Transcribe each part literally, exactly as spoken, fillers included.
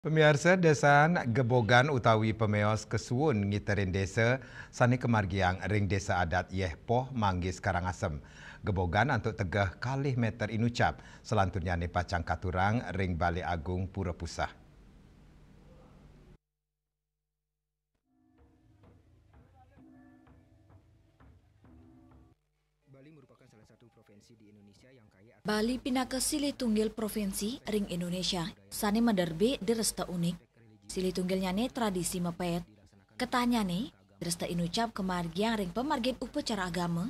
Pamiarsa, desan gebogan utawi pameos kesuun ngiterin desa sane kamargiang ring Desa Adat Yehpoh, Manggis, Karangasem. Gebogan antuk tegeh kalih meter inucap, selanturnyane pacang katurang ring Bale Agung Pura Puseh. Bali merupakan salah satu provinsi di Indonesia yang kaya akan Bali pinaka silih tunggil provinsi ring Indonesia sane maderbe dresta unik. Silih tunggilnyane tradisi mepet. Ketahnyane, dresta inucap kamargiang ring pamargin upacara agama.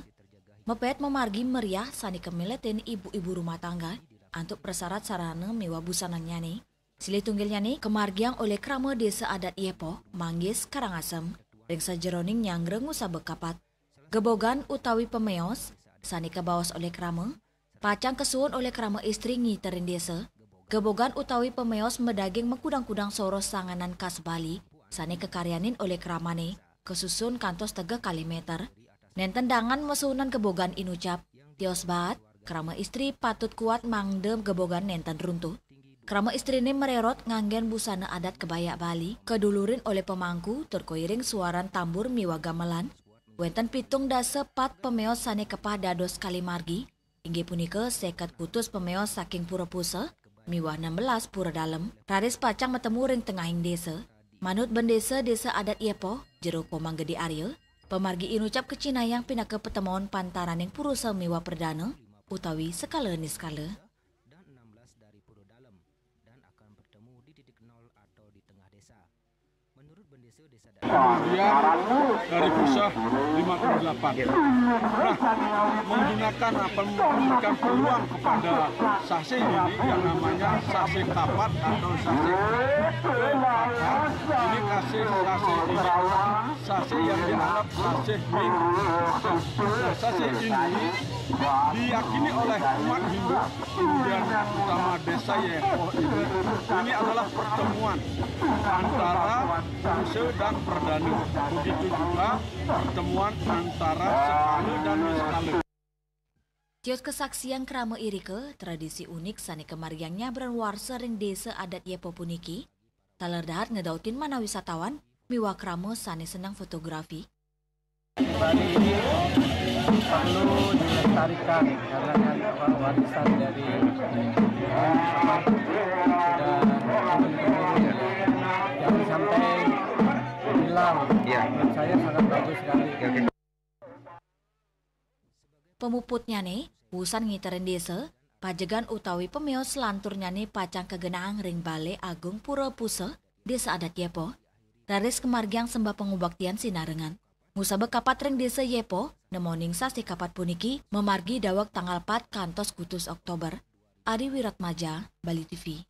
Mepet mamargi meriah sane kamiletin ibu-ibu rumah tangga antuk prasarat sarana miwah busanannyane. Silih tunggilnyane kamargiang olih krama Desa Adat Yehpoh, Manggis, Karangasem, ring sajeroning nyanggra ngusaba kapat. Gebogan utawi pameos sane kabaos olih krama, pacang kasuun olih krama istri ngiterin desa. Gebogan utawi pameos madaging makudang-kudang soroh sanganan khas Bali sane kakaryanin olih kramane, kasusun kantos tegeh kalih meter. Nenten dangan masuunan gebogan inucap, tios baat, krama istri patut kuat mangda gebogan nenten runtuh. Krama istrine marerot nganggen busana adat kebaya Bali, kadulurin olih pemangku tur koiring suaran tambur miwah gamelan. Wenten pitung dasa pat pameos sane kepah dados kalih margi, inggih punika seket kutus pameos saking Pura Puseh miwah enam belas Pura Dalem, raris pacang matemu ring tengahing desa. Manut bendesa Desa Adat Yehpoh, Jero Komang Gede Arya, pamargi inucap kacinayang pinaka patemon pantaraning purusa miwah pradana utawi sekala niskala. Dan enam belas dari Pura Dalem dan akan bertemu di titik nol atau di tengah desa. Menurut bendesa Desa Adat Kemudian dari Puseh lima puluh delapan. Nah, menggunakan apa, memberikan peluang kepada sasih ini yang namanya sasih kapat atau sasih kapat. Ini kasih sasih ini, sasih yang dianggap sasih min. Nah, sasih ini diyakini oleh umat Hindu, kemudian utama Desa Yehpoh ini. Ini adalah pertemuan antara purusa dan pradana. Begitu juga pertemuan antara sekala dan niskala. Tios kasaksian krama irika, tradisi unik sane kamargiang nyabran warsa ring Desa Adat Yehpoh puniki, taler dahat ngedautin manah wisatawan miwah krama sane seneng fotografi. Bali ini perlu dilestarikan karena kan apa, warisan dari, eh, apa, sudah turun temurun, ya. Jangan sampai hilang. Ya. Menurut saya sangat bagus sekali. Oke. Pamuputnyane, wusan ngiterin desa, pajegan utawi pameos selanturnyane pacang kagenahang ring Bale Agung Pura Puseh, Desa Adat Yehpoh, raris kamargiang sembah pangubaktian sinarengan. Ngusaba kapat ring Desa Yehpoh, nemoning sasih kapat puniki mamargi daweg tanggal pat kantos kutus Oktober. Ari Wiratmaja, Bali T V.